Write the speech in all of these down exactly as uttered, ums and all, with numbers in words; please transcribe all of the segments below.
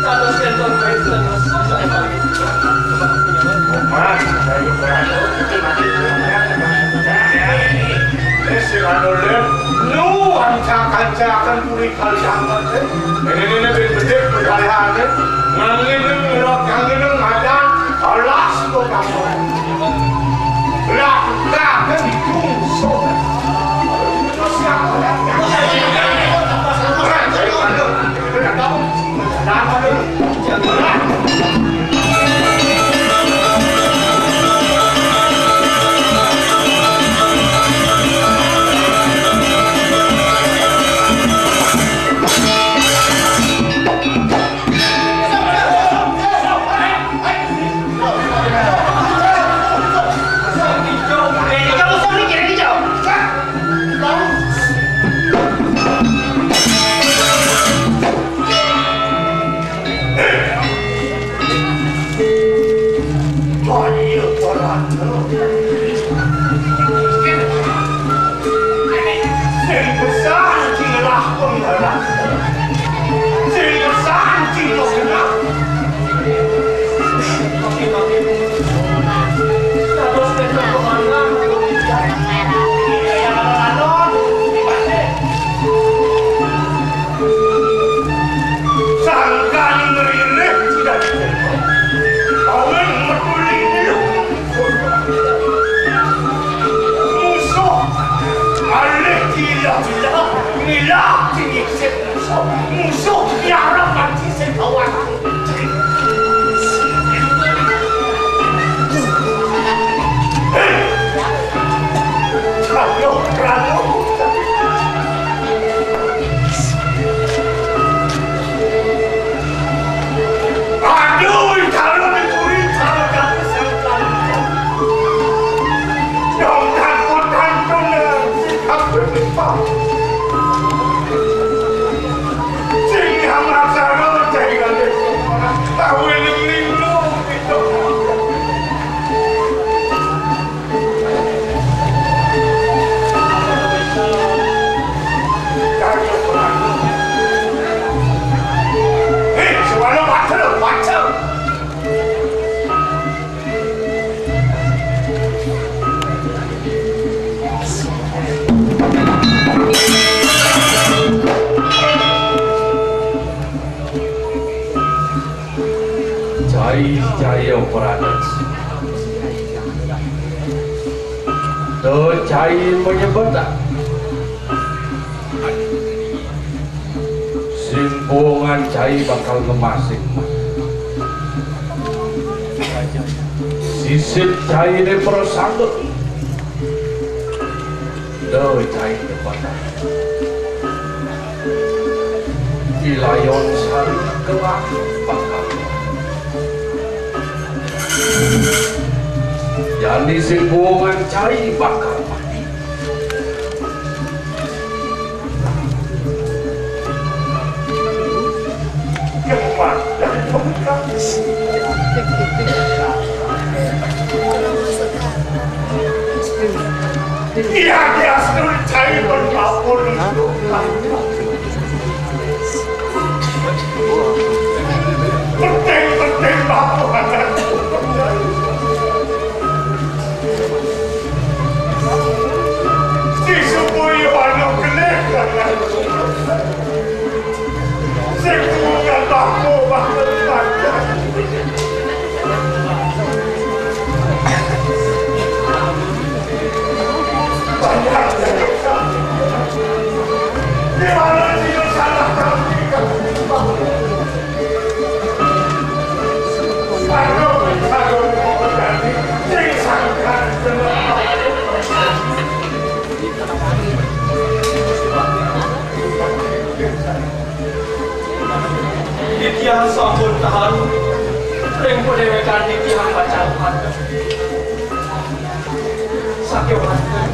Dados enten wénten sosak. Mas, ayo, Mas. Wis, sing anu, Lén. Nu, ancak-ancakan kuwi kali angkat, eh. Ini, ini, ini, bedek, bedek, bedek. Ngangin, ngelok, ngangin, ngadan, alas, kok, kamu. Lah, lah, kan dikungso. Terus siapa? Sangkan ngririk tidak diterima. Awin meduli lu. Musuh alih gila-gila, gila diiksip musuh. Musuh nyarap mati sing kawan. Hei! Aduh, Ratu. Aduh, kalau dicuri, kalau dapet sangkal. Dong, takut, takut, takut, takut. Sing amat sarung, jangan tahu ini minum, gitu. Cai, cai, oh, Pranas. Tuh, cai menyebut tak? Sing buangan cai bakal ngemasing. Sisip cai ne prosangga. Tuh, cai ne patah. Ilayon sari gelah bakal. Jani sing buangan cai bakal mati. Iya, dia sudah cai berkabur. Penting, penting, Bapak. Disupui anu kene. Sing bukan Bapak, Bapak. Titiang sampun tahan ring padéwékan titiang pacaruhan. Sakéwanten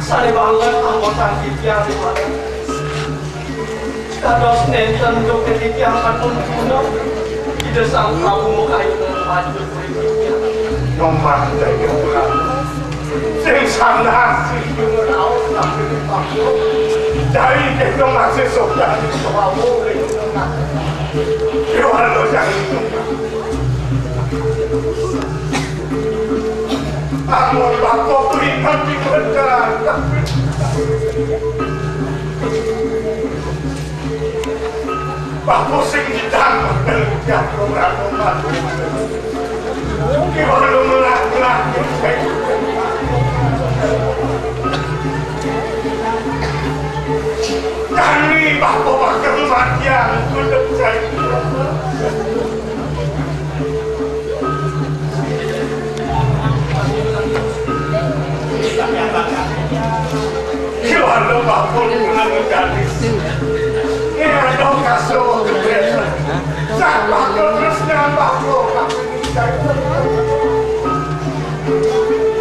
sané banget anggota titiang riwayat. Dados nénten duké titiang katun puneng, Ida Sang Prabu mukayu panjur ring titiang. Nomah daya Prabu. Sing sanang sing raos tapi dipaksa. Cai kéto masih sokan di Prabu. Yo, halo, jangan. Amun bapa kuringan di kerajaan. Bapa sing ngidang, ya, orang rumah. Ki, orang rumah, rumah. Kami bapa bakal mati, aku tak percaya. Ki, anu bapa nang gadis. Ki, anu kasur. Sah bapa terus nang bapa.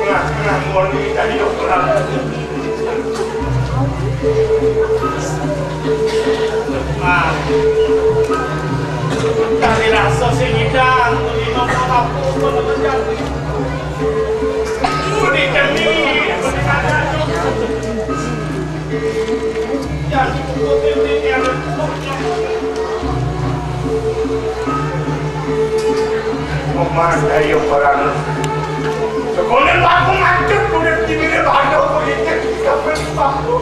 Nah, nah, moni dari ukuran. Nah. Dari rasa sing ngidang, beli nopo aku, beli nopo jadi. Beli kami, beli kami. Jadi, kumpul ini, ini ada. Omah ayo barang. Sekolah aku macet, udah tidur, ada politik, kita berpaku.